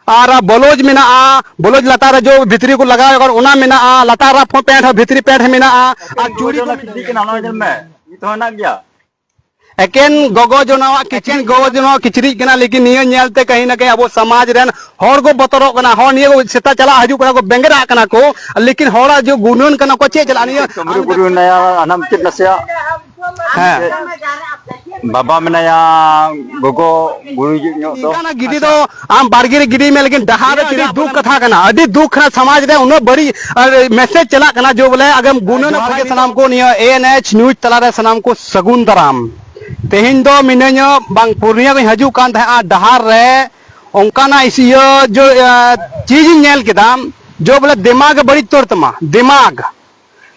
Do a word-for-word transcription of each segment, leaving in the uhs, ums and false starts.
ᱟᱨ blouse ᱢᱮᱱᱟᱜᱼᱟ, blouse ᱞᱟᱛᱟᱨ ᱨᱮ ᱡᱚ ᱵᱷᱤᱛᱨᱤ ᱠᱚ ᱞᱟᱜᱟᱣ ᱟᱠᱟᱱ ᱚᱱᱟ ᱢᱮᱱᱟᱜᱼᱟ, ᱞᱟᱛᱟᱨ ᱨᱮ ᱯᱮᱱᱴ ᱦᱚᱸ, ᱵᱷᱤᱛᱨᱤ ᱯᱮᱱᱴ ᱦᱚᱸ ᱢᱮᱱᱟᱜᱼᱟ, ᱟᱨ ᱪᱩᱲᱤ ᱠᱚ ᱢᱮᱱᱟᱜᱼᱟ᱾ ᱠᱤᱪᱨᱤᱡ ᱠᱟᱱᱟ, ᱱᱚᱣᱟ ᱧᱮᱞ ᱢᱮ, ᱱᱤᱛ ᱦᱚᱸ ᱦᱮᱱᱟᱜ ᱜᱮᱭᱟ᱾ ᱮᱠᱮᱱ ᱜᱚᱜᱚ ᱡᱚᱱᱟᱣᱟᱜ ᱠᱤᱪᱨᱤᱡ, ᱜᱚᱜᱚ ᱡᱚᱱᱟᱣᱟᱜ ᱠᱤᱪᱨᱤᱡ ᱠᱟᱱᱟ, ᱞᱮᱠᱤᱱ ᱱᱤᱭᱟᱹ ᱧᱮᱞᱛᱮ ᱠᱟᱹᱦᱤ ᱱᱟ ᱠᱟᱹᱦᱤ ᱟᱵᱚ ᱥᱚᱢᱟᱡᱽ ᱨᱮᱱ ᱦᱚᱲ ᱠᱚ ᱵᱚᱛᱚᱨᱚᱜ ᱠᱟᱱᱟ, ᱦᱚᱲ ᱱᱤᱭᱟᱹ ᱠᱚ ᱥᱮᱛᱟ ᱪᱟᱞᱟᱜ ᱦᱤᱡᱩᱜ ᱠᱟᱱᱟ ᱠᱚ, ᱵᱮᱸᱜᱮᱫᱟᱜ ᱠᱟᱱᱟ ᱠᱚ, ᱞᱮᱠᱤᱱ ᱦᱚᱲᱟᱜ ᱡᱮ ᱜᱩᱱᱟᱹᱱ ᱠᱟᱱᱟ ᱠᱚ, ᱪᱮᱫ ᱪᱟᱞᱟᱜᱼᱟ ᱱᱤᱭᱟᱹ? ᱠᱟᱹᱢᱨᱩ ᱜᱩᱨᱩ ᱢᱮᱱᱟᱭᱟ, ᱦᱟᱱᱟᱢ ᱪᱮᱫ ᱱᱟᱥᱮᱭᱟᱜ᱾ ᱦᱮᱸ᱾ ᱵᱟᱵᱟ ᱢᱮᱱᱟᱭᱟ, ᱜᱚᱜᱚ ᱜᱩᱨᱩ ᱧᱚᱜ ᱫᱚ᱾ ᱤᱱᱠᱟᱱᱟᱜ ᱜᱤᱰᱤ ᱫᱚ ᱟᱢ ᱵᱟᱲᱜᱮ ᱨᱮ ᱜᱤᱰᱤᱭ ᱢᱮ, ᱞᱮᱠᱤᱱ ᱰᱟᱦᱟᱨ ᱨᱮ ᱟᱹᱰᱤ ᱫᱩᱠ ᱠᱟᱛᱷᱟ ᱠᱟᱱᱟ, ᱟᱹᱰᱤ ᱫᱩᱠ ᱠᱟᱱᱟ᱾ ᱥᱚᱢᱟᱡᱽ ᱨᱮ ᱩᱱᱟᱹᱜ ᱵᱟᱹᱲᱤᱡ, ᱟᱨ, message ᱪᱟᱞᱟᱜ ᱠᱟᱱᱟ, ᱡᱮ ᱵᱚᱞᱮ ᱟᱜᱮᱢ ᱜᱩᱱᱟᱹᱱ ᱡᱚᱦᱟᱨ ᱵᱷᱟᱜᱮ ᱜᱮ ᱥᱟᱱᱟᱢ ᱠᱚ ᱱᱤᱭᱟᱹ A N H news ᱛᱟᱞᱟᱨᱮ ᱥᱟᱱᱟᱢ ᱠᱚ ᱥᱟᱹᱜᱩᱱ ᱫᱟᱨᱟᱢ᱾ ᱛᱮᱦᱮᱧ ᱫᱚ ᱢᱤᱱᱟᱹᱧᱟ ᱵᱟᱝ ᱯᱩᱨᱱᱤᱭᱟ ᱠᱷᱚᱱ ᱦᱤᱡᱩᱜ ᱠᱟᱱ ᱛᱟᱦᱮᱸᱜᱼᱟ, ᱰᱟᱦᱟᱨ ᱨᱮ ᱚᱱᱠᱟᱱᱟᱜ ᱤᱥ-, ᱤᱭᱟᱹ ᱡᱚ-, ᱟ, ᱪᱤᱡᱽ ᱤᱧ ᱧᱮᱞ ᱠᱮᱫᱟ, ᱡᱚ ᱵᱚᱞᱮ ᱫᱤᱢᱟᱜᱽ ᱮ ᱵᱟᱹᱲᱤᱡ ᱩᱛᱟᱹᱨ ᱛᱟᱢᱟ, ᱫᱤᱢᱟᱜᱽ᱾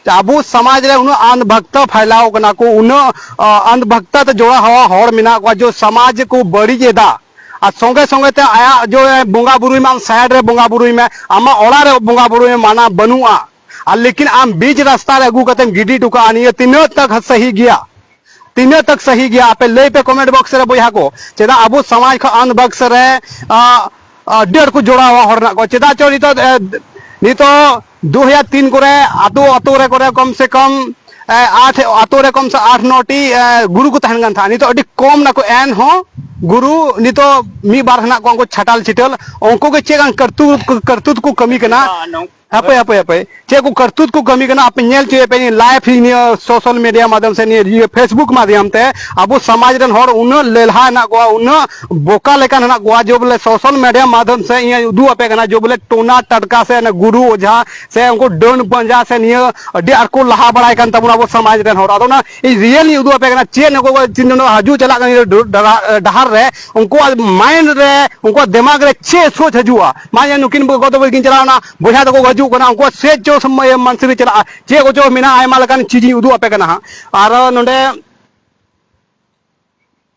ᱟᱵᱚ ᱥᱚᱢᱟᱡᱽ ᱨᱮ ᱩᱱᱟᱹᱜ ᱟᱱᱫᱷ ᱵᱷᱚᱠᱛᱟ ᱯᱷᱟᱭᱞᱟᱣ ᱠᱟᱱᱟ ᱠᱚ, ᱩᱱᱟᱹᱜ, ᱟ, ᱟᱱᱫᱷ ᱵᱷᱚᱠᱛᱟ ᱛᱮ ᱡᱚᱲᱟᱣ ᱦᱚᱲ ᱢᱮᱱᱟᱜ ᱠᱚᱣᱟ, ᱡᱚ ᱥᱚᱢᱟᱡᱽ ᱠᱚ ᱵᱟᱹᱲᱤᱡ ᱮᱫᱟ᱾ ᱟᱨ ᱥᱚᱸᱜᱮ ᱥᱚᱸᱜᱮ ᱛᱮ ᱟᱭᱟᱜ ᱡᱚ ᱵᱚᱸᱜᱟ ᱵᱩᱨᱩᱭ ᱢᱮ, ᱟᱢ side ᱨᱮ ᱵᱚᱸᱜᱟ ᱵᱩᱨᱩᱭ ᱢᱮ, ᱟᱢᱟᱜ ᱚᱲᱟᱜ ᱨᱮ ᱵᱚᱸᱜᱟ ᱵᱩᱨᱩᱭ ᱢᱮ, ᱢᱟᱱᱟ ᱵᱟᱹᱱᱩᱜᱼᱟ᱾ ᱟᱨ ᱞᱮᱠᱤᱱ ᱟᱢ ᱵᱤᱪ ᱨᱟᱥᱛᱟ ᱨᱮ ᱟᱹᱜᱩ ᱠᱟᱛᱮᱢ ᱜᱤᱰᱤ ᱦᱚᱴᱚ ᱠᱟᱜᱼᱟ, ᱱᱤᱭᱟᱹ ᱛᱤᱱᱟᱹᱜ ᱛᱚᱠ ᱥᱟᱹᱦᱤ ᱜᱮᱭᱟ? ᱛᱤᱱᱟᱹᱜ ᱛᱚᱠ ᱥᱟᱹᱦᱤ ᱜᱮᱭᱟ? ᱟᱯᱮ ᱞᱟᱹᱭ ᱯᱮ comment box ᱨᱮ ᱵᱚᱭᱦᱟ ᱠᱚ, ᱪᱮᱫᱟᱜ ᱟᱵᱚ ᱥᱚᱢᱟᱡᱽ ᱠᱷᱚᱱ ᱟᱱᱫᱷ ᱵᱷᱚᱠᱛ ᱨᱮ, ᱟ, ᱟ, ᱟᱹᱰᱤ ᱟᱸᱴ ᱠᱚ ᱡᱚᱲᱟᱣᱟ ᱦᱚᱲ ᱨᱮᱱᱟᱜ ᱠᱚ? ᱪᱮᱫᱟᱜ ᱪᱚ ᱱᱤᱛᱚᱜ, ᱮ, ᱱᱤᱛᱚᱜ ᱫᱩ ᱦᱟᱡᱟᱨ ᱛᱤᱱ ᱠᱚᱨᱮ ᱟᱛᱳ ᱟᱛᱳ ᱨᱮ ᱠᱚᱨᱮ ᱠᱚᱢ ᱥᱮ ᱠᱚᱢ, ᱮ, ᱟᱴ ᱟᱛᱳ ᱨᱮ ᱠᱚᱢ ᱥᱮ ᱟᱴ ᱱᱚ ᱴᱤ, ᱮ, ᱜᱩᱨᱩ ᱠᱚ ᱛᱟᱦᱮᱱ ᱠᱟᱱ ᱛᱟᱦᱮᱸᱫ᱾ ᱱᱤᱛᱚᱜ ᱟᱹᱰᱤ ᱠᱚᱢ ᱱᱟᱠᱚ, ᱮᱱᱦᱚᱸ ᱜᱩᱨᱩ ᱱᱤᱛᱚᱜ ᱢᱤᱫ ᱵᱟᱨ ᱦᱮᱱᱟᱜ ᱠᱚᱣᱟ, ᱩᱱᱠᱩ ᱪᱷᱟᱴᱟᱞ ᱪᱷᱤᱴᱟᱹᱞ, ᱩᱱᱠᱩ ᱜᱮ ᱪᱮᱫ ᱠᱟᱱ ᱠᱟᱹᱨᱛᱩ-, ᱠᱟᱹᱨᱛᱩᱛ ᱠᱚ ᱠᱟᱹᱢᱤ ᱠᱟᱱᱟ᱾ ᱦᱟᱯᱮ, ᱦᱟᱯᱮ, ᱦᱟᱯᱮ᱾ ᱪᱮᱫ ᱠᱚ ᱠᱟᱹᱨᱛᱩᱛ ᱠᱚ ᱠᱟᱹᱢᱤ ᱠᱟᱱᱟ, ᱟᱯᱮ ᱧᱮᱞ ᱦᱚᱪᱚᱭᱮᱫ ᱯᱮ ᱱᱤᱭᱟᱹ live, ᱱᱤᱭᱟᱹ social media ᱢᱟᱫᱽᱫᱷᱚᱢ ᱥᱮ ᱱᱤᱭᱟᱹ, ᱱᱤᱭᱟᱹ Facebook ᱢᱟᱫᱽᱫᱷᱚᱢ ᱛᱮ ᱟᱵᱚ ᱥᱚᱢᱟᱡᱽ ᱨᱮᱱ ᱦᱚᱲ ᱩᱱᱟᱹᱜ ᱞᱮᱞᱦᱟ ᱦᱮᱱᱟᱜ ᱠᱚᱣᱟ, ᱩᱱᱟᱹᱜ ᱵᱚᱠᱟ ᱞᱮᱠᱟᱱ ᱦᱮᱱᱟᱜ ᱠᱚᱣᱟ, ᱡᱮ ᱵᱚᱞᱮ social media ᱢᱟᱫᱽᱫᱷᱚᱢ ᱥᱮ ᱤᱧ ᱩᱫᱩᱜ ᱟᱯᱮ ᱠᱟᱱᱟ, ᱡᱮ ᱵᱚᱞᱮ ᱴᱚᱱᱟ ᱴᱟᱴᱠᱟ ᱥᱮ ᱚᱱᱮ ᱜᱩᱨᱩ ᱚᱡᱷᱟ ᱥᱮ ᱩᱱᱠᱩ ᱰᱟᱹᱱ ᱯᱟᱸᱡᱟ ᱥᱮ ᱱᱤᱭᱟᱹ ᱟᱹᱰᱤ ᱟᱸᱴ ᱠᱚ ᱞᱟᱦᱟ ᱵᱟᱲᱟᱭ ᱠᱟᱱ ᱛᱟᱵᱚᱱᱟ ᱟᱵᱚ ᱥᱚᱢᱟᱡᱽ ᱨᱮᱱ ᱦᱚᱲ᱾ ᱟᱫᱚ ᱚᱱᱟ ᱤᱧ real ᱤᱧ ᱩᱫᱩᱜ ᱟᱯᱮ ᱠᱟᱱᱟ, ᱪᱮᱫ ᱱᱩᱠᱩ ᱠᱚ ᱪᱤᱱ-, ᱱᱚᱣᱟ ᱦᱤᱡᱩᱜ ᱪᱟᱞᱟᱜ ᱠᱟᱱ ᱰᱟᱦᱟᱨ, ᱰᱟᱦᱟᱨ ᱨᱮ ᱩᱱᱠᱩᱣᱟᱜ mind ᱨᱮ, ᱩᱱᱠᱩᱣᱟᱜ ᱫᱮᱢᱟᱜᱽ ᱨᱮ ᱪᱮᱫ ᱥᱳᱪ ᱦᱤᱡᱩᱜᱼᱟ᱾ ᱢᱟ ᱧᱮᱞ, ᱱᱩᱠᱤᱱ ᱜᱚ ᱛᱟᱠᱚ ᱠᱤᱱ ᱪᱟᱞᱟᱣ ᱮᱱᱟ, ᱵᱚᱭᱦᱟ ᱛᱟᱠᱚ ᱠᱚ ᱦᱤᱡᱩᱜ ᱠᱟᱱᱟ, ᱩᱱᱠᱩᱣᱟᱜ ᱥᱮᱫ ᱪᱚ ᱥᱚᱢᱚᱭ ᱢᱟᱱᱥᱤᱠ ᱨᱮ ᱪᱟᱞᱟᱜᱼᱟ, ᱪᱮᱫ ᱠᱚᱪᱚ ᱢᱮᱱᱟᱜᱼᱟ, ᱟᱭᱢᱟ ᱞᱮᱠᱟᱱ ᱪᱤᱡᱽ ᱤᱧ ᱩᱫᱩᱜ ᱟᱯᱮ ᱠᱟᱱᱟ ᱦᱟᱸᱜ᱾ ᱟᱨ ᱱᱚᱰᱮ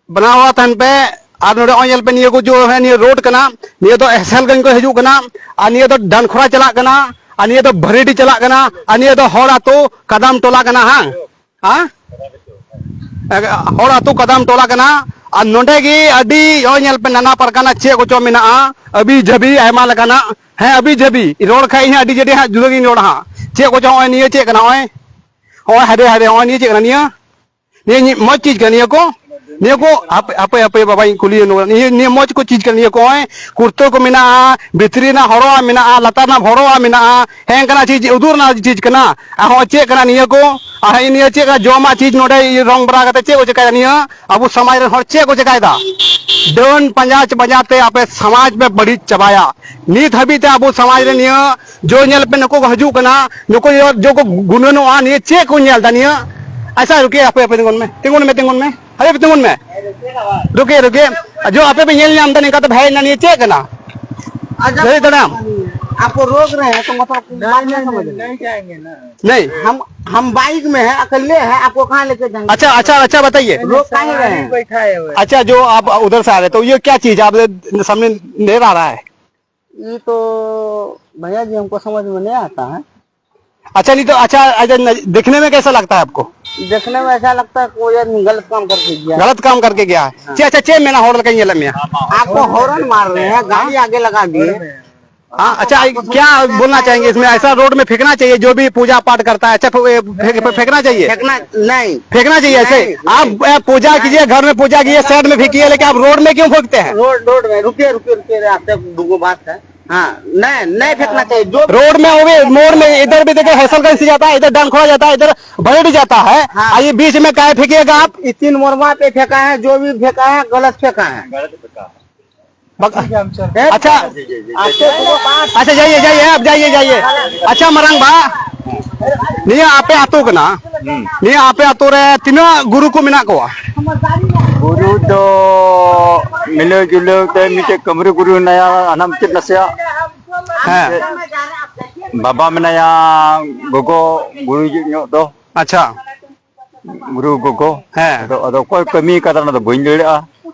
ᱵᱮᱱᱟᱣ ᱛᱟᱦᱮᱱ ᱯᱮ᱾ ᱟᱨ ᱱᱚᱰᱮ ᱱᱚᱜᱼᱚᱭ ᱧᱮᱞ ᱯᱮ, ᱱᱤᱭᱟᱹ ᱠᱚ ᱡᱚ, ᱦᱮᱸ, ᱱᱤᱭᱟᱹ road ᱠᱟᱱᱟ, ᱱᱤᱭᱟᱹ ᱫᱚ ᱮᱥᱮᱞᱜᱚᱸᱡᱽ ᱠᱚ ᱦᱤᱡᱩᱜ ᱠᱟᱱᱟ, ᱟᱨ ᱱᱤᱭᱟᱹ ᱫᱚ ᱰᱟᱱᱠᱷᱚᱲᱟ ᱪᱟᱞᱟᱜ ᱠᱟᱱᱟ, ᱟᱨ ᱱᱤᱭᱟᱹ ᱫᱚ ᱵᱷᱟᱹᱨᱤᱰᱤ ᱪᱟᱞᱟᱜ ᱠᱟᱱᱟ, ᱟᱨ ᱱᱤᱭᱟᱹ ᱫᱚ ᱦᱚᱲ ᱟᱛᱳ ᱠᱟᱫᱟᱢ ᱴᱚᱞᱟ ᱠᱟᱱᱟ᱾ ᱦᱟᱸ, ᱦᱟᱸ? ᱦᱚᱲ ᱟᱹᱛᱩ ᱠᱟᱫᱟᱢ ᱴᱚᱞᱟ ᱠᱟᱱᱟ᱾ ᱟᱨ ᱱᱚᱰᱮ ᱜᱮ ᱟᱹᱰᱤ, ᱱᱚᱜᱼᱚᱭ ᱧᱮᱞ ᱯᱮ, ᱱᱟᱱᱟ ᱯᱨᱚᱠᱟᱨ ᱪᱮᱫ ᱠᱚᱪᱚ ᱢᱮᱱᱟᱜᱼᱟ, ᱟᱹᱵᱤ ᱡᱷᱟᱹᱵᱤ ᱟᱭᱢᱟ ᱞᱮᱠᱟᱱᱟᱜ᱾ ᱦᱮᱸ, ᱟᱹᱵᱤ ᱡᱷᱟᱹᱵᱤ ᱨᱚᱲ ᱠᱷᱟᱡ ᱤᱧ ᱦᱟᱸᱜ ᱟᱹᱰᱤ ᱡᱟᱹᱰᱤ ᱦᱟᱸᱜ ᱡᱩᱫᱟᱹ ᱜᱤᱧ ᱨᱚᱲᱟ ᱦᱟᱸᱜ᱾ ᱪᱮᱫ ᱠᱚᱪᱚ ᱱᱚᱜᱼᱚᱭ ᱱᱤᱭᱟᱹ ᱪᱮᱫ ᱠᱟᱱᱟ? ᱱᱚᱜᱼᱚᱭ, ᱱᱚᱜᱼᱚᱭ ᱦᱟᱭᱨᱮ ᱦᱟᱭᱨᱮ, ᱱᱚᱜᱼᱚᱭ ᱱᱤᱭᱟᱹ ᱪᱮᱫ ᱠᱟᱱᱟ? ᱱᱤᱭᱟᱹ, ᱱᱤᱭᱟᱹ ᱧᱤ-, ᱢᱚᱡᱽ ᱪᱤᱡᱽ ᱠᱟᱱᱟ ᱱᱤᱭᱟᱹ ᱠᱚ? ᱱᱤᱭᱟᱹ ᱠᱚ ᱦᱟᱯᱮ, ᱦᱟᱯᱮ, ᱦᱟᱯᱮ ᱵᱟᱵᱟᱧ ᱠᱩᱞᱤᱭᱮ ᱱᱚᱣᱟ, ᱱᱤᱭᱟᱹ, ᱱᱤᱭᱟᱹ ᱢᱚᱡᱽ ᱠᱚ ᱪᱤᱡᱽ ᱠᱟᱱᱟ ᱱᱤᱭᱟᱹ ᱠᱚ? ᱱᱚᱜᱼᱚᱭ ᱠᱩᱨᱛᱟᱹ ᱠᱚ ᱢᱮᱱᱟᱜᱼᱟ, ᱵᱷᱤᱛᱨᱤ ᱨᱮᱱᱟᱜ ᱦᱚᱨᱚᱜ ᱟᱜ ᱢᱮᱱᱟᱜᱼᱟ, ᱞᱟᱛᱟᱨ ᱨᱮᱱᱟᱜ ᱦᱚᱨᱚᱜ ᱟᱜ ᱢᱮᱱᱟᱜᱼᱟ, ᱦᱮᱸ ᱠᱟᱱᱟ ᱪᱤᱡᱽ, ᱩᱫᱩᱜ ᱨᱮᱱᱟᱜ ᱪᱤᱡᱽ ᱠᱟᱱᱟ᱾ ᱟᱨ ᱦᱚᱸᱜᱼᱚᱭ ᱪᱮᱫ ᱠᱟᱱᱟ ᱱᱤᱭᱟᱹ ᱠᱚ? ᱟᱨ ᱦᱮᱸ ᱱᱤᱭᱟᱹ ᱪᱮᱫ ᱠᱟᱱᱟ? ᱡᱚᱢᱟᱜ ᱪᱤᱡᱽ ᱱᱚᱰᱮ ᱨᱚᱝ ᱵᱟᱲᱟ ᱠᱟᱛᱮ ᱪᱮᱫ ᱠᱚ ᱪᱮᱠᱟᱭᱟ ᱱᱤᱭᱟᱹ? ᱟᱵᱚ ᱥᱚᱢᱟᱡᱽ ᱨᱮᱱ ᱦᱚᱲ ᱪᱮᱫ ᱠᱚ ᱪᱮᱠᱟᱭᱮᱫᱟ? ᱰᱟᱹᱱ ᱯᱟᱸᱡᱟ ᱯᱟᱸᱡᱟ ᱛᱮ ᱟᱯᱮ ᱥᱚᱢᱟᱡᱽ ᱯᱮ ᱵᱟᱹᱲᱤᱡ ᱪᱟᱵᱟᱭᱟ᱾ ᱱᱤᱛ ᱦᱟᱹᱵᱤᱡ ᱛᱮ ᱟᱵᱚ ᱥᱚᱢᱟᱡᱽ ᱨᱮ ᱱᱤᱭᱟᱹ ᱡᱚ ᱧᱮᱞ ᱯᱮ, ᱱᱩᱠᱩ ᱠᱚ ᱦᱤᱡᱩᱜ ᱠᱟᱱᱟ, ᱱᱩᱠᱩ ᱡᱚ, ᱡᱚ ᱠᱚ ᱜᱩᱱᱟᱹᱱᱚᱜᱼᱟ, ᱱᱤᱭᱟᱹ ᱪᱮᱫ ᱠᱚ ᱧᱮᱞ ᱮᱫᱟ ᱱᱤᱭᱟᱹ? ᱟᱪᱪᱷᱟ, ᱨᱩᱠᱤᱭᱮ, ᱦᱟᱯᱮ, ᱦᱟᱯᱮ, ᱛᱤᱸᱜᱩᱱ ᱢᱮ, ᱛᱤᱸᱜᱩᱱ ᱢᱮ, ᱛᱤᱸᱜᱩᱱ ᱢᱮ, ᱦᱟᱯᱮ, ᱛᱤᱸᱜᱩᱱ ᱢᱮ, ᱨᱩᱠᱤᱭᱮ, ᱨᱩᱠᱤᱭᱮ, ᱡᱚ ᱟᱯᱮ ᱯᱮ ᱧᱮᱞ ᱧᱟᱢ ᱮᱫᱟ ᱱᱤᱝᱠᱟ ᱛᱮ ᱵᱷᱟᱭ ᱱᱟ, ᱱᱤᱭᱟᱹ ᱪᱮᱫ ᱠᱟᱱᱟ? अच्छा, ᱞᱟᱹᱭ ᱫᱟᱲᱮᱭᱟᱢ? आपको रोक रहे हैं तो मतलब बात नहीं समझ रहे। नहीं जाएंगे ना। नहीं। हम, हम बाइक में हैं, अकेले हैं, आपको कहाँ लेके जाएंगे? अच्छा, अच्छा, अच्छा, बताइए। रोक काहे रहे हैं? बैठाए हुए हैं। अच्छा, जो आप उधर से आ रहे, तो ये क्या चीज आप सामने नजर आ रहा है? ये तो भैया जी, हमको समझ में नहीं आता है। अच्छा, नहीं तो, अच्छा, अच्छा, न-, देखने में कैसा लगता है आपको? देखने में ऐसा लगता है कोई आदमी गलत काम करके गया है। गलत काम करके गया है। हाँ। चे-, अच्छा, चे मेना होटल कहीं ये लम्या। आपको हॉर्न मार रहे हैं, गाड़ी आगे लगा दिए। हाँ, अच्छा, क्या बोलना चाहेंगे इसमें? ऐसा रोड में फेंकना चाहिए, जो भी पूजा पाठ करता है, अच्छा, फे-, फे-, फेंकना चाहिए? फेंकना नहीं। फेंकना चाहिए ऐसे? नहीं, आप, नहीं। आप पूजा कीजिए, घर में पूजा कीजिए, साइड में फेंकिए, लेकिन आप रोड में क्यों फेंकते हैं? रोड, रोड में, रुकिए, रुकिए, रुकिए, आपसे दो बात है। हाँ, नहीं, नहीं फेंकना चाहिए। जो रोड में हो गए, मोड़ में, इधर भी देखो, हैसलगंज से जाता है, इधर डानखोड़ा जाता है, इधर भरेडी जाता है। हाँ। आ, ये बीच में काहे फेंकिएगा आप? ये तीन मोड़वा पे फेंका है, जो भी फेंका है, गलत फेंका है। गलत फेंका है। बक-, ठीक है, हम चल- अच्छा। आपको दो बात अच्छा, जाइए, जाइए, आप जाइए, जाइए। अच्छा, ᱢᱟᱨᱟᱝᱵᱟ, ᱱᱤᱭᱟᱹ ᱟᱯᱮ ᱟᱛᱳ ᱠᱟᱱᱟ? ᱱᱤᱭᱟᱹ ᱟᱯᱮ ᱟᱛᱳ ᱨᱮ ᱛᱤᱱᱟᱹᱜ ᱜᱩᱨᱩ ᱠᱚ ᱢᱮᱱᱟᱜ ᱠᱚᱣᱟ? ᱜᱩᱨᱩ ᱫᱚ ᱢᱤᱞᱟᱹᱣ ᱡᱩᱞᱟᱹᱣ ᱛᱮ ᱢᱤᱫᱴᱮᱡ ᱠᱟᱹᱢᱨᱟᱹ ᱜᱩᱨᱩ ᱦᱮᱱᱟᱭᱟ, ᱦᱟᱱᱟ ᱢᱩᱪᱟᱹᱫ ᱱᱟᱥᱮᱭᱟᱜ᱾ ᱦᱮᱸ᱾ ᱵᱟᱵᱟ ᱢᱮᱱᱟᱭᱟ, ᱜᱚᱜᱚ ᱜᱩᱨᱩ ᱧᱚᱜ ᱫᱚ᱾ ᱟᱪᱪᱷᱟ᱾ ᱜᱩᱨᱩ ᱜᱚᱜᱚ᱾ ᱦᱮᱸ᱾ ᱟᱫᱚ, ᱟᱫᱚ ᱚᱠᱚᱭ ᱠᱟᱹᱢᱤ ᱠᱟᱫᱟ, ᱚᱱᱟ ᱫᱚ ᱵᱟᱹᱧ ᱞᱟᱹᱭ ᱫᱟᱲᱮᱭᱟᱜᱼᱟ᱾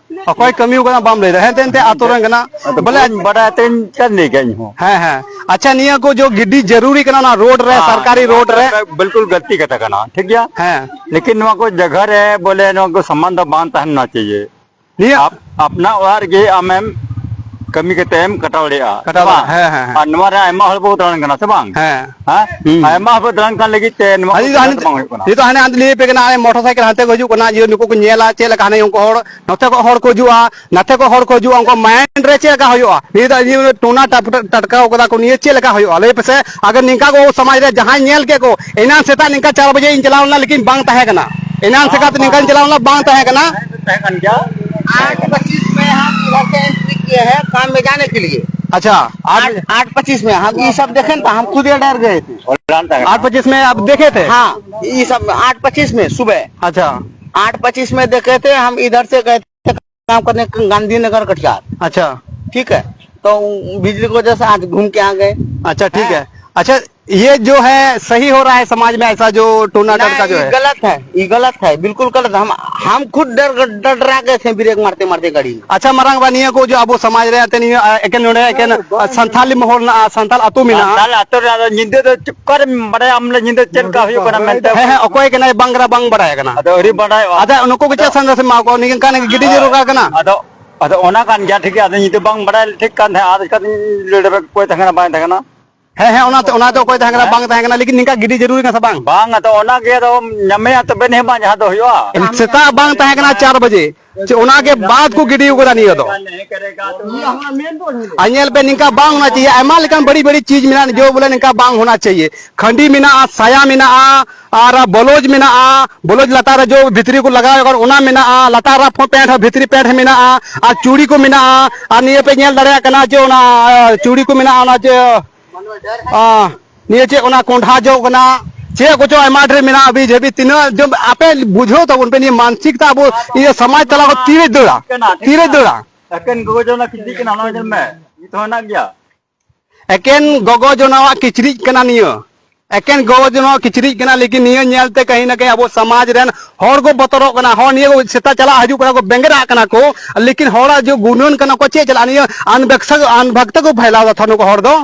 ᱚᱠᱚᱭ ᱠᱟᱹᱢᱤ ᱠᱟᱱᱟ ᱵᱟᱢ ᱞᱟᱹᱭ ᱫᱟ, ᱦᱮᱸ, ᱮᱱᱛᱮ ᱟᱛᱳ ᱨᱮᱱ ᱠᱟᱱᱟ᱾ ᱟᱫᱚ ᱵᱚᱞᱮ ᱵᱟᱹᱧ ᱵᱟᱰᱟᱭ ᱛᱮᱧ ᱪᱮᱫ ᱞᱟᱹᱭ ᱠᱮᱫ ᱤᱧ ᱦᱚᱸ᱾ ᱦᱮᱸ, ᱦᱮᱸ᱾ ᱟᱪᱪᱷᱟ, ᱱᱤᱭᱟᱹ ᱠᱚ ᱡᱚ ᱜᱤᱰᱤ ᱡᱟᱹᱨᱩᱨᱤ ᱠᱟᱱᱟ ᱚᱱᱟ ᱨᱳᱰ ᱨᱮ, ᱦᱮᱸ, ᱥᱚᱨᱠᱟᱨᱤ ᱱᱚᱣᱟ ᱨᱳᱰ ᱫᱚ ᱨᱮ? ᱮᱠᱟᱞ ᱵᱤᱞᱠᱩᱞ ᱜᱟᱹᱞᱛᱤ ᱠᱟᱛᱷᱟ ᱠᱟᱱᱟ, ᱴᱷᱤᱠ ᱜᱮᱭᱟ? ᱦᱮᱸ᱾ ᱞᱮᱠᱤᱱ ᱱᱚᱣᱟ ᱠᱚ ᱡᱟᱭᱜᱟ ᱨᱮ ᱵᱚᱞᱮ ᱱᱚᱣᱟ ᱠᱚ ᱥᱟᱢᱟᱱ ᱫᱚ ᱵᱟᱝ ᱛᱟᱦᱮᱱᱟ ᱪᱟᱦᱤᱭᱮ᱾ ᱱᱤᱭᱟᱹ ᱟᱯ-, ᱟᱯᱱᱟ ᱚᱲᱟᱜ ᱨᱮᱜᱮ ᱟᱢᱮᱢ ᱠᱟᱹᱢᱤ ᱠᱟᱛᱮ ᱮᱢ ᱠᱟᱴᱟᱣ ᱫᱟᱲᱮᱭᱟᱜᱼᱟ, ᱠᱟᱴᱟᱣ ᱥᱮ ᱵᱟᱝ? ᱫᱟᱲᱮᱭᱟᱜᱼᱟ, ᱦᱮᱸ, ᱦᱮᱸ, ᱦᱮᱸ᱾ ᱟᱨ ᱱᱚᱣᱟ ᱨᱮ ᱟᱭᱢᱟ ᱦᱚᱲ ᱵᱚ ᱫᱟᱬᱟᱱ ᱠᱟᱱᱟ, ᱥᱮ ᱵᱟᱝ? ᱦᱮᱸ᱾ ᱦᱮᱸ? ᱦᱩᱸ᱾ ᱟᱭᱢᱟ ᱦᱚᱲ ᱵᱚ ᱫᱟᱬᱟᱱ ᱠᱟᱱ ᱞᱟᱹᱜᱤᱫ ᱛᱮ ᱱᱚᱣᱟ ᱠᱚ ᱟᱹᱞᱤᱧ ᱫᱚ ᱡᱟᱭᱜᱟ ᱦᱟᱱᱮ, ᱫᱚ ᱵᱟᱝ ᱦᱩᱭᱩᱜ ᱠᱟᱱᱟ᱾ ᱱᱤᱛᱚᱜ ᱦᱟᱱᱮ ᱟᱢ ᱞᱟᱹᱭ ᱯᱮ ᱠᱟᱱᱟ, ᱦᱟᱱᱮ ᱢᱚᱴᱚᱨ ᱥᱟᱭᱠᱮᱞ ᱦᱟᱱᱛᱮ ᱠᱚ ᱦᱤᱡᱩᱜ ᱠᱟᱱᱟ, ᱡᱮ ᱱᱩᱠᱩ ᱠᱚ ᱧᱮᱞᱟ ᱪᱮᱫ ᱞᱮᱠᱟ ᱦᱟᱱᱮ ᱩᱱᱠᱩ ᱦᱚᱲ ᱱᱚᱛᱮ ᱠᱷᱚᱱ ᱦᱚᱲ ᱠᱚ ᱦᱤᱡᱩᱜᱼᱟ, ᱱᱟᱛᱮ ᱠᱷᱚᱱ ᱦᱚᱲ ᱠᱚ ᱦᱤᱡᱩᱜᱼᱟ, ᱩᱱᱠᱩ ᱢᱟᱭᱤᱱᱰ ᱨᱮ ᱪᱮᱫ ᱞᱮᱠᱟ ᱦᱩᱭᱩᱜᱼᱟ? ᱱᱤᱭᱟᱹ ᱫᱚ ᱤᱭᱟᱹ ᱴᱚᱱᱟ ᱴᱟᱴ-, ᱴᱟᱴᱠᱟᱣ ᱠᱟᱫᱟ ᱠᱚ, ᱱᱤᱭᱟᱹ ᱪᱮᱫ ᱞᱮᱠᱟ ᱦᱩᱭᱩᱜᱼᱟ? ᱞᱟᱹᱭ ᱯᱮᱥᱮ, ᱟᱜᱟᱨ ᱱᱤᱝᱠᱟ ᱠᱚ ᱥᱚᱢᱟᱡᱽ ᱨᱮ ᱡᱟᱦᱟᱸᱭ ᱧᱮᱞ ᱠᱮᱫ ᱠᱚ, ᱮᱱᱟᱱ ᱥᱮᱛᱟᱜ ᱱᱤᱝᱠᱟ ᱪᱟᱨ ᱵᱟᱡᱮ ᱤᱧ ᱪᱟᱞᱟᱣ ᱞᱮᱱᱟ, ᱞᱮᱠᱤᱱ ᱵᱟᱝ ᱛᱟᱦᱮᱸ ᱠᱟᱱᱟ᱾ ᱮᱱᱟᱱ ᱥᱮᱛᱟᱜ ᱱᱤᱝᱠᱟᱧ ᱪᱟᱞᱟᱣ ᱞᱮᱱᱟ, ᱵᱟᱝ ᱛᱟᱦᱮᱸ ᱠᱟᱱᱟ᱾ ᱛᱟᱦᱮᱸ ᱠᱟᱱ ᱜᱮᱭᱟ᱾ आठ पच्चीस में हम इधर से एंट्री किए हैं काम में जाने के लिए। अच्छा, आठ, आठ आठ पच्चीस में हम ये सब देखे ना, तो हम खुद ही डर गए थे। आठ पच्चीस में आप देखे थे? हाँ, ये सब आठ पच्चीस में सुबह। अच्छा। आठ पच्चीस में देखे थे, हम इधर से गए काम करने गांधीनगर कटिहार। अच्छा। ठीक है, तो बिजली की वजह से आज घूम के आ गए। अच्छा, ठीक है। अच्छा, ये जो है सही हो रहा है समाज में ऐसा जो टोना नहीं, टटका जो ये है? गलत है, ये गलत है, बिल्कुल गलत है। हम हम खुद डर डर डरा गए थे ब्रेक मारते मारते गाड़ी में। अच्छा, ᱢᱟᱨᱟᱝ ᱵᱟ, ᱱᱤᱭᱟᱹ ᱠᱚ ᱡᱚ ᱟᱵᱚ ᱥᱚᱢᱟᱡᱽ ᱨᱮ ᱮᱱᱛᱮ ᱱᱤᱭᱟᱹ, ᱟ, ᱮᱠᱮᱱ ᱱᱚᱰᱮ ᱮᱠᱮᱱ, ᱟ, ᱥᱟᱱᱛᱷᱟᱞᱤ ᱢᱚᱦᱚᱞ ᱢᱮᱱᱟᱜᱼᱟ, ᱥᱟᱱᱛᱟᱞ ᱟᱹᱛᱩ ᱢᱮᱱᱟᱜᱼᱟ᱾ ᱥᱟᱱᱛᱟᱞ ᱟᱹᱛᱩ ᱨᱮ ᱟᱫᱚ ᱧᱤᱫᱟᱹ ᱫᱚ ᱚᱠᱟᱨᱮᱢ ᱵᱟᱲᱟᱭᱟ ᱟᱢ ᱞᱮ ᱧᱤᱫᱟᱹ ᱪᱮᱫ ᱞᱮᱠᱟ ᱦᱩᱭᱩᱜ ᱠᱟᱱᱟ ᱢᱮᱱᱛᱮ? ᱦᱮᱸ, ᱦᱮᱸ, ᱚᱠᱚᱭ ᱠᱟᱱᱟᱭ ᱵᱟᱝ ᱠᱟᱱᱟ ᱵᱟᱝ ᱵᱟᱲᱟᱭ ᱠᱟᱱᱟ᱾ ᱟᱫᱚ ᱟᱹᱣᱨᱤ ᱵᱟᱲᱟᱭᱚᱜᱼᱟ᱾ ᱟᱫᱚ ᱱᱩᱠᱩ ᱜᱮ ᱪᱮᱫ ᱥᱟᱸᱫᱮᱥ ᱮᱢᱟ ᱠᱚᱣᱟ? ᱱᱤᱝᱠᱟᱱ ᱜᱤᱰᱤ ᱡᱟᱹᱨᱩᱲ ᱠᱟᱱᱟ᱾ ᱟᱫᱚ, ᱟᱫᱚ ᱚᱱᱟ ᱠᱟᱱ ᱜᱮᱭᱟ, ᱴᱷᱤᱠ ᱜᱮᱭᱟ᱾ ᱟᱫᱚ ᱧᱤᱫᱟᱹ ᱵᱟᱝ ᱵᱟᱲᱟᱭ ᱴᱷᱤᱠ ᱠᱟᱱ ᱛᱟᱦᱮᱸᱫ, ᱟᱫᱚ ᱪᱤᱠᱟᱹᱛᱤᱧ ᱞᱟᱹᱭ ᱫᱟᱲᱮᱭᱟᱜᱼᱟ ᱚᱠᱚᱭ ᱛᱟᱦᱮᱸ ᱠᱟᱱᱟ ᱵᱟᱝ ᱛᱟᱦᱮᱸ ᱠᱟᱱᱟ? ᱦᱮᱸ, ᱦᱮᱸ, ᱚᱱᱟ ᱛᱮ, ᱚᱱᱟ ᱫᱚ ᱚᱠᱚᱭ ᱛᱟᱦᱮᱸ ᱠᱟᱱᱟ ᱦᱮᱸ? ᱵᱟᱝ ᱛᱟᱦᱮᱸ ᱠᱟᱱᱟ, ᱞᱮᱠᱤᱱ ᱱᱤᱝᱠᱟ ᱜᱤᱰᱤ ᱡᱟᱹᱨᱩᱲ ᱠᱟᱱᱟ ᱥᱮ ᱵᱟᱝ? ᱵᱟᱝ, ᱟᱫᱚ ᱚᱱᱟ ᱜᱮ ᱟᱫᱚ ᱧᱟᱢᱮᱭᱟ ᱛᱚᱵᱮ ᱱᱤᱭᱟᱹ ᱢᱟ ᱡᱟᱦᱟᱸ ᱫᱚ ᱦᱩᱭᱩᱜᱼᱟ᱾ ᱥᱮᱛᱟᱜ ᱵᱟᱝ ᱛᱟᱦᱮᱸ ᱠᱟᱱᱟ ᱪᱟᱨ ᱵᱟᱡᱮ, ᱪᱮ ᱚᱱᱟ ᱜᱮ ᱵᱟᱫ ᱠᱚ ᱜᱤᱰᱤ ᱠᱟᱫᱟ ᱱᱤᱭᱟᱹ ᱫᱚ᱾ ᱟᱨ ᱧᱮᱞ ᱯᱮ, ᱱᱤᱝᱠᱟ ᱵᱟᱝ ᱦᱳᱱᱟ ᱪᱟᱦᱤᱭᱮ, ᱟᱭᱢᱟ ᱞᱮᱠᱟᱱ ᱵᱟᱹᱲᱤᱡ ᱵᱟᱹᱲᱤᱡ ᱪᱤᱡᱽ ᱢᱮᱱᱟᱜᱼᱟ, ᱡᱚ ᱵᱚᱞᱮ ᱱᱤᱝᱠᱟ ᱵᱟᱝ ᱦᱳᱱᱟ ᱪᱟᱦᱤᱭᱮ᱾ ᱠᱷᱟᱹᱰᱤ ᱢᱮᱱᱟᱜᱼᱟ, ᱥᱟᱭᱟ ᱢᱮᱱᱟᱜᱼᱟ, ᱟᱨ ᱵᱞᱟᱣᱩᱡᱽ ᱢᱮᱱᱟᱜᱼᱟ, ᱵᱞᱟᱣᱩᱡᱽ ᱞᱟᱛᱟᱨ ᱨᱮ ᱡᱚ ᱵᱷᱤᱛᱨᱤ ᱠᱚ ᱞᱟᱜᱟᱣ ᱠᱟᱱ ᱚᱱᱟ ᱢᱮᱱᱟᱜᱼᱟ, ᱞᱟᱛᱟᱨ ᱨᱮ ᱯᱮᱱᱴ ᱦᱚᱸ ᱵᱷᱤᱛᱨᱤ ᱯᱮᱱᱴ ᱢᱮᱱᱟᱜᱼᱟ, ᱟᱨ ᱪᱩᱲᱤ ᱠᱚ ᱢᱮᱱᱟᱜᱼᱟ, ᱟᱨ ᱱᱤᱭᱟᱹ ᱯᱮ ᱧᱮᱞ ᱫᱟᱲᱮᱭᱟᱜ ᱠᱟᱱᱟ ᱡᱮ ᱚᱱᱟ, ᱟᱸ, ᱪᱩᱲᱤ ᱠᱚ ᱢᱮᱱᱟᱜᱼᱟ, ᱚᱱᱟ ᱡᱮ, ᱟᱸ, ᱱᱤᱭᱟᱹ ᱪᱮᱫ ᱚᱱᱟ ᱠᱚᱸᱰᱷᱟ ᱡᱚ ᱠᱟᱱᱟ, ᱪᱮᱫ ᱠᱚᱪᱚ ᱟᱭᱢᱟ ᱰᱷᱮᱨ ᱢᱮᱱᱟᱜᱼᱟ, ᱦᱟᱹᱵᱤ ᱡᱟᱹᱵᱤ ᱛᱤᱱᱟᱹᱜ ᱡᱚᱢ ᱟᱯᱮ ᱵᱩᱡᱷᱟᱹᱣ ᱛᱟᱵᱚᱱ ᱯᱮ, ᱱᱤᱭᱟᱹ ᱢᱟᱱᱥᱤᱠ ᱛᱮ ᱟᱵᱚ ᱤᱭᱟᱹ ᱥᱚᱢᱟᱡᱽ ᱛᱟᱞᱟ ᱠᱚ ᱛᱤᱨᱮ ᱫᱟᱹᱲᱟ, ᱛᱤᱨᱮ ᱫᱟᱹᱲᱟ? ᱮᱠᱮᱱ ᱜᱚᱜᱚ ᱡᱚᱱᱟ ᱠᱤᱪᱨᱤᱡ ᱠᱟᱱᱟ, ᱚᱱᱟ ᱧᱮᱞ ᱢᱮ, ᱱᱤᱛ ᱦᱚᱸ ᱦᱮᱱᱟᱜ ᱜᱮᱭᱟ᱾ ᱮᱠᱮᱱ ᱜᱚᱜᱚ ᱡᱚᱱᱟᱣᱟᱜ ᱠᱤᱪᱨᱤᱡ ᱠᱟᱱᱟ ᱱᱤᱭᱟᱹ᱾ ᱮᱠᱮᱱ ᱜᱚ ᱡᱚᱱᱚ ᱠᱤᱪᱨᱤᱡ ᱠᱟᱱᱟ, ᱞᱮᱠᱤᱱ ᱱᱤᱭᱟᱹ ᱧᱮᱞᱛᱮ ᱠᱟᱹᱦᱤ ᱱᱟ ᱠᱟᱹᱦᱤ ᱟᱵᱚ ᱥᱚᱢᱟᱡᱽ ᱨᱮᱱ ᱦᱚᱲ ᱠᱚ ᱵᱚᱛᱚᱨᱚᱜ ᱠᱟᱱᱟ᱾ ᱦᱚᱲ ᱱᱤᱭᱟᱹ ᱠᱚ ᱥᱮᱛᱟ ᱪᱟᱞᱟᱜ ᱦᱤᱡᱩᱜ ᱠᱟᱱᱟ ᱠᱚ, ᱵᱮᱸᱜᱮᱫᱟᱜ ᱠᱟᱱᱟ ᱠᱚ, ᱞᱮᱠᱤᱱ ᱦᱚᱲᱟᱜ ᱡᱮ ᱜᱩᱱᱟᱹᱱ ᱠᱟᱱᱟ ᱠᱚ, ᱪᱮᱫ ᱪᱟᱞᱟᱜᱼᱟ? ᱱᱤᱭᱟᱹ ᱟᱱᱵᱷᱟᱠᱛᱟ, ᱟᱱᱵᱷᱟᱠᱛᱟ ᱠᱚ ᱯᱷᱟᱭᱞᱟᱣ ᱫᱟ ᱛᱷᱚ ᱱᱩᱠᱩ ᱦᱚᱲ ᱫᱚ᱾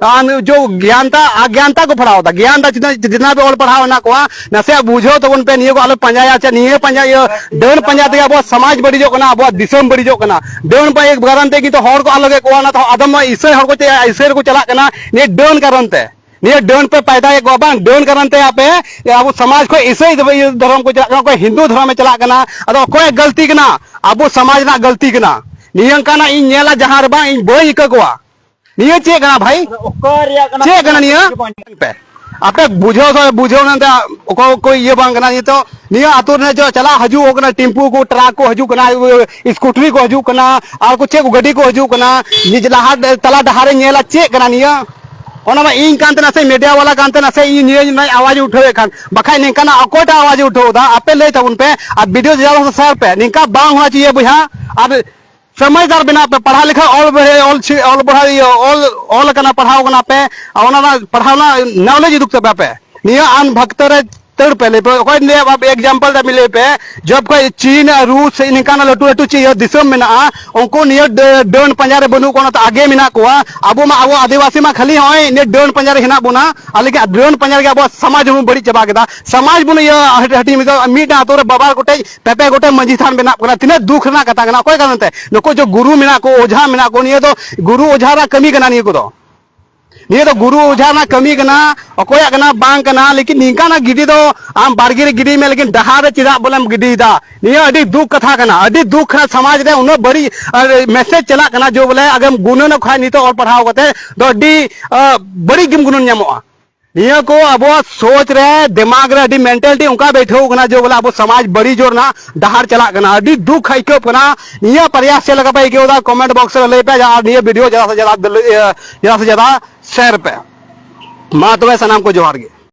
ᱟᱨ ᱡᱚ ᱜᱮᱭᱟᱱᱛᱟ, ᱟᱜᱽᱭᱟᱱᱛᱟ ᱠᱚ ᱯᱟᱲᱦᱟᱣ ᱫᱟ᱾ ᱜᱮᱭᱟᱱᱛᱟ ᱡᱤᱛᱱᱟ, ᱡᱤᱛᱱᱟ ᱵᱮ ᱚᱞ ᱯᱟᱲᱦᱟᱣ ᱦᱮᱱᱟᱜ ᱠᱚᱣᱟ, ᱱᱟᱥᱮᱭᱟᱜ ᱵᱩᱡᱷᱟᱹᱣ ᱛᱟᱵᱚᱱ ᱯᱮ, ᱱᱤᱭᱟᱹ ᱠᱚ ᱟᱞᱚ ᱯᱟᱸᱡᱟᱭᱟ, ᱪᱮ ᱱᱤᱭᱟᱹ ᱯᱟᱸᱡᱟ, ᱤᱭᱟᱹ ᱰᱟᱹᱱ ᱯᱟᱸᱡᱟ ᱛᱮᱜᱮ ᱟᱵᱚᱣᱟᱜ ᱥᱚᱢᱟᱡᱽ ᱵᱟᱹᱲᱤᱡᱚᱜ ᱠᱟᱱᱟ, ᱟᱵᱚᱣᱟᱜ ᱫᱤᱥᱚᱢ ᱵᱟᱹᱲᱤᱡᱚᱜ ᱠᱟᱱᱟ᱾ ᱰᱟᱹᱱ ᱯᱟᱸᱡᱟ ᱠᱟᱨᱚᱱ ᱛᱮ ᱠᱤᱱᱛᱩ ᱦᱚᱲ ᱠᱚ ᱟᱞᱚ ᱜᱮ ᱠᱚᱣᱟ, ᱚᱱᱟ ᱛᱮᱦᱚᱸ ᱟᱫᱚᱢ ᱢᱟ ᱤᱥᱟᱹᱭ ᱦᱚᱲ ᱠᱚ ᱪᱮ ᱤᱥᱟᱹᱭ ᱨᱮᱠᱚ ᱪᱟᱞᱟᱜ ᱠᱟᱱᱟ, ᱱᱤᱭᱟᱹ ᱰᱟᱹᱱ ᱠᱟᱨᱚᱱ ᱛᱮ᱾ ᱱᱤᱭᱟᱹ ᱰᱟᱹᱱ ᱯᱮ ᱯᱟᱭᱫᱟᱭᱮᱫ ᱠᱚᱣᱟ ᱵᱟᱝ, ᱰᱟᱹᱱ ᱠᱟᱨᱚᱱ ᱛᱮ ᱟᱯᱮ, ᱟᱵᱚ ᱥᱚᱢᱟᱡᱽ ᱠᱷᱚᱱ ᱤᱥᱟᱹᱭ ᱫᱷᱚᱨᱚᱢ ᱠᱚ ᱪᱟᱞᱟᱜ ᱠᱟᱱᱟ, ᱚᱠᱚᱭ ᱦᱤᱱᱫᱩ ᱫᱷᱚᱨᱚᱢᱮ ᱪᱟᱞᱟᱜ ᱠᱟᱱᱟ, ᱟᱫᱚ ᱚᱠᱚᱭᱟᱜ ᱜᱟᱹᱞᱛᱤ ᱠᱟᱱᱟ? ᱟᱵᱚ ᱥᱚᱢᱟᱡᱽ ᱨᱮᱱᱟᱜ ᱜᱟᱹᱞᱛᱤ ᱠᱟᱱᱟ᱾ ᱱᱤᱭᱟᱹ ᱚᱱᱠᱟᱱᱟᱜ ᱤᱧ ᱧᱮᱞᱟ ᱡᱟᱦᱟᱸ ᱨᱮ ᱵᱟᱝ, ᱤᱧ ᱵᱟᱹᱧ ᱤᱠᱟᱹ ᱠᱚᱣᱟ᱾ ᱱᱤᱭᱟᱹ ᱪᱮᱫ ᱠᱟᱱᱟ ᱵᱷᱟᱭ? ᱚᱠᱟ ᱨᱮᱭᱟᱜ ᱠᱟᱱᱟ? ᱪᱮᱫ ᱠᱟᱱᱟ ᱱᱤᱭᱟᱹ? ᱯᱮ, ᱟᱯᱮ ᱵᱩᱡᱷᱟᱹᱣ ᱫᱚ ᱵᱩᱡᱷᱟᱹᱣ ᱢᱮᱱᱛᱮ ᱚᱠᱚᱭ ᱠᱚ ᱤᱭᱟᱹ ᱵᱟᱝ ᱠᱟᱱᱟ᱾ ᱱᱤᱛᱚᱜ ᱱᱤᱭᱟᱹ ᱟᱹᱛᱩ ᱨᱮ ᱡᱚ ᱪᱟᱞᱟᱜ ᱦᱤᱡᱩᱜ ᱠᱟᱱᱟ, ᱴᱮᱢᱯᱩ ᱠᱚ, ᱴᱨᱟᱠ ᱠᱚ ᱦᱤᱡᱩᱜ ᱠᱟᱱᱟ, ᱥᱠᱩᱴᱨᱤ ᱠᱚ ᱦᱤᱡᱩᱜ ᱠᱟᱱᱟ, ᱟᱨ ᱠᱚ ᱪᱮᱫ ᱠᱚ ᱜᱟᱹᱰᱤ ᱠᱚ ᱦᱤᱡᱩᱜ ᱠᱟᱱᱟ, ᱱᱤᱡ ᱞᱟᱦᱟ ᱛᱟᱞᱟ ᱰᱟᱦᱟᱨ ᱨᱮ ᱧᱮᱞᱟ ᱪᱮᱫ ᱠᱟᱱᱟ ᱱᱤᱭᱟᱹ? ᱚᱱᱟ ᱢᱟ ᱤᱧ ᱠᱟᱱ ᱛᱟᱦᱮᱱᱟ ᱥᱮ, ᱢᱤᱰᱤᱭᱟ ᱵᱟᱞᱟ ᱠᱟᱱ ᱛᱟᱦᱮᱱᱟ ᱥᱮ, ᱤᱧ ᱱᱤᱭᱟᱹ ᱨᱮᱱᱟᱜ ᱟᱣᱟᱡᱽ ᱤᱧ ᱩᱴᱷᱟᱹᱣᱮᱫ ᱠᱟᱱ, ᱵᱟᱠᱷᱟᱡ ᱱᱤᱝᱠᱟᱱᱟᱜ ᱚᱠᱚᱭᱴᱟᱜ ᱟᱣᱟᱡᱽ ᱮ ᱩᱴᱷᱟᱹᱣ ᱮᱫᱟ? ᱟᱯᱮ ᱞᱟᱹᱭ ᱛᱟᱵᱚᱱ ᱯᱮ, ᱟᱨ ᱵᱷᱤᱰᱤᱭᱳ ᱡᱟᱫᱟ ᱥᱮ ᱥᱮᱭᱟᱨ ᱯᱮ, ᱱᱤᱝᱠᱟ ᱵᱟᱝ ᱦᱩᱭ ᱪᱟᱦᱤᱭᱮ ᱵᱚᱭᱦᱟ᱾ ᱟᱨ ᱥᱚᱢᱚᱡᱽᱫᱟᱨ ᱵᱮᱱᱟᱜ ᱯᱮ, ᱯᱟᱲᱦᱟᱣ ᱞᱮᱠᱷᱟᱱ ᱚᱞ ᱵᱚᱲᱦᱮ, ᱚᱞ ᱪᱤ-, ᱚᱞ ᱵᱚᱲᱦᱮ, ᱤᱭᱟᱹ, ᱚᱞ, ᱚᱞ ᱟᱠᱟᱱᱟ, ᱯᱟᱲᱦᱟᱣ ᱠᱟᱱᱟ ᱯᱮ, ᱟᱨ ᱚᱱᱟ ᱨᱮᱱᱟᱜ ᱯᱟᱲᱦᱟᱣ ᱨᱮᱱᱟᱜ ᱱᱚᱞᱮᱡᱽ ᱩᱫᱩᱜ ᱛᱟᱯᱮ ᱟᱯᱮ᱾ ᱱᱤᱭᱟᱹ ᱟᱱ ᱵᱷᱟᱠᱛᱟ ᱨᱮ ᱫᱟᱹᱲ ᱯᱮ, ᱞᱟᱹᱭ ᱯᱮ, ᱚᱠᱚᱭ ᱞᱟᱹᱭᱟ, ᱵᱟᱯ, ᱮᱠᱡᱟᱢᱯᱚᱞ ᱨᱮ ᱞᱟᱹᱭ ᱯᱮ, ᱡᱚᱵ ᱠᱷᱚᱡ ᱪᱤᱱ ᱟᱨ ᱨᱩᱥ ᱥᱮ ᱱᱤᱝᱠᱟᱱᱟᱜ ᱞᱟᱹᱴᱩ ᱞᱟᱹᱴᱩ ᱪᱮᱫ ᱤᱭᱟᱹ ᱫᱤᱥᱚᱢ ᱢᱮᱱᱟᱜᱼᱟ, ᱩᱱᱠᱩ ᱱᱤᱭᱟᱹ ᱰᱟᱹ-, ᱰᱟᱹᱱ ᱯᱟᱸᱡᱟ ᱨᱮ ᱵᱟᱹᱱᱩᱜ ᱠᱚᱣᱟ, ᱚᱱᱟᱛᱮ ᱟᱜᱮ ᱢᱮᱱᱟᱜ ᱠᱚᱣᱟ᱾ ᱟᱵᱚ ᱢᱟ, ᱟᱵᱚ ᱟᱹᱫᱤᱵᱟᱹᱥᱤ ᱢᱟ ᱠᱷᱟᱹᱞᱤ ᱦᱚᱸᱜᱼᱚᱭ ᱱᱤᱭᱟᱹ ᱰᱟᱹᱱ ᱯᱟᱸᱡᱟ ᱨᱮ ᱦᱮᱱᱟᱜ ᱵᱚᱱᱟ, ᱟᱨ ᱞᱮᱠᱤᱱ ᱰᱟᱹᱱ ᱯᱟᱸᱡᱟ ᱨᱮᱜᱮ ᱟᱵᱚᱣᱟᱜ ᱥᱚᱢᱟᱡᱽ ᱦᱚᱸᱵᱚᱱ ᱵᱟᱹᱲᱤᱡ ᱪᱟᱵᱟ ᱠᱮᱫᱟ᱾ ᱥᱚᱢᱟᱡᱽ ᱵᱚᱱ ᱤᱭᱟᱹ ᱦᱟᱹᱴ-, ᱦᱟᱹᱴᱤᱧ ᱢᱤᱫ ᱢᱤᱫᱴᱟᱝ ᱟᱛᱳ ᱨᱮ ᱵᱟᱵᱟ ᱠᱚᱴᱮᱡ ᱯᱮ ᱯᱮ ᱜᱚᱴᱮᱡ ᱢᱟᱹᱡᱷᱤ ᱛᱷᱟᱱ ᱢᱮᱱᱟᱜ ᱠᱚ ᱠᱟᱱᱟ, ᱛᱤᱱᱟᱹᱜ ᱫᱩᱠ ᱨᱮᱱᱟᱜ ᱠᱟᱛᱷᱟ ᱠᱟᱱᱟ᱾ ᱚᱠᱚᱭ ᱠᱟᱨᱚᱱ ᱛᱮ? ᱱᱩᱠᱩ ᱡᱮ ᱜᱩᱨᱩ ᱢᱮᱱᱟᱜ ᱠᱚ, ᱳᱡᱷᱟ ᱢᱮᱱᱟᱜ ᱠᱚ, ᱱᱤᱭᱟᱹ ᱫᱚ ᱜᱩᱨᱩ ᱳᱡᱷᱟ ᱨᱮᱱᱟᱜ ᱠᱟᱹᱢᱤ ᱠᱟᱱᱟ ᱱᱤᱭᱟᱹ ᱠᱚᱫᱚ᱾ ᱱᱤᱭᱟᱹ ᱫᱚ ᱜᱩᱨᱩ ᱳᱡᱷᱟ ᱨᱮᱱᱟᱜ ᱠᱟᱹᱢᱤ ᱠᱟᱱᱟ, ᱚᱠᱚᱭᱟᱜ ᱠᱟᱱᱟ ᱵᱟᱝ ᱠᱟᱱᱟ, ᱞᱮᱠᱤᱱ ᱱᱤᱝᱠᱟᱱᱟᱜ ᱜᱤᱰᱤ ᱫᱚ ᱟᱢ ᱵᱟᱲᱜᱮ ᱨᱮ ᱜᱤᱰᱤᱭ ᱢᱮ, ᱞᱮᱠᱤᱱ ᱰᱟᱦᱟᱨ ᱨᱮ ᱪᱮᱫᱟᱜ ᱵᱚᱞᱮᱢ ᱜᱤᱰᱤᱭᱮᱫᱟ? ᱱᱤᱭᱟᱹ ᱟᱹᱰᱤ ᱫᱩᱠ ᱠᱟᱛᱷᱟ ᱠᱟᱱᱟ, ᱟᱹᱰᱤ ᱫᱩᱠ ᱠᱟᱱᱟ᱾ ᱥᱚᱢᱟᱡᱽ ᱨᱮ ᱩᱱᱟᱹᱜ ᱵᱟᱹᱲᱤᱡ, ᱟᱨ, ᱢᱮᱥᱮᱡᱽ ᱪᱟᱞᱟᱜ ᱠᱟᱱᱟ, ᱡᱮ ᱵᱚᱞᱮ ᱟᱜᱮᱢ ᱜᱩᱱᱟᱹᱱᱚᱜ ᱠᱷᱟᱡ ᱱᱤᱛᱚᱜ ᱚᱞ ᱯᱟᱲᱦᱟᱣ ᱠᱟᱛᱮ ᱫᱚ ᱟᱹᱰᱤ, ᱟᱨ, ᱵᱟᱹᱲᱤᱡ ᱜᱮᱢ ᱜᱩᱱᱟᱹᱱ ᱧᱟᱢᱚᱜᱼᱟ᱾ ᱱᱤᱭᱟᱹ ᱠᱚ ᱟᱵᱚᱣᱟᱜ ᱥᱳᱪ ᱨᱮ, ᱫᱤᱢᱟᱜᱽ ᱨᱮ ᱟᱹᱰᱤ ᱢᱮᱱᱴᱟᱞᱤᱴᱤ ᱚᱱᱠᱟ ᱵᱮᱴᱷᱟᱹᱣ ᱠᱟᱱᱟ ᱡᱮ ᱵᱚᱞᱮ ᱟᱵᱚ ᱥᱚᱢᱟᱡᱽ ᱵᱟᱹᱲᱤᱡᱚᱜ ᱨᱮᱱᱟᱜ ᱰᱟᱦᱟᱨ ᱪᱟᱞᱟᱜ ᱠᱟᱱᱟ᱾ ᱟᱹᱰᱤ ᱫᱩᱠ ᱟᱹᱭᱠᱟᱹᱜ ᱠᱟᱱᱟ᱾ ᱱᱤᱭᱟᱹ ᱯᱨᱚᱭᱟᱥ ᱪᱮᱫ ᱞᱮᱠᱟ ᱯᱮ ᱟᱹᱭᱠᱟᱹᱣ ᱮᱫᱟ, ᱠᱚᱢᱮᱱᱴ ᱵᱚᱠᱥ ᱨᱮ ᱞᱟᱹᱭ ᱯᱮ, ᱟᱨ ᱱᱤᱭᱟᱹ ᱵᱷᱤᱰᱤᱭᱳ ᱡᱟᱫᱟ ᱥᱮ ᱡᱟᱫᱟ, ᱤᱭᱟᱹ, ᱡᱟᱫᱟ ᱥᱮ ᱡᱟᱫᱟ ᱥᱮᱭᱟᱨ ᱯᱮ᱾ ᱢᱟ ᱛᱚᱵᱮ ᱥᱟᱱᱟᱢ ᱠᱚ ᱡᱚᱦᱟᱨ ᱜᱮ᱾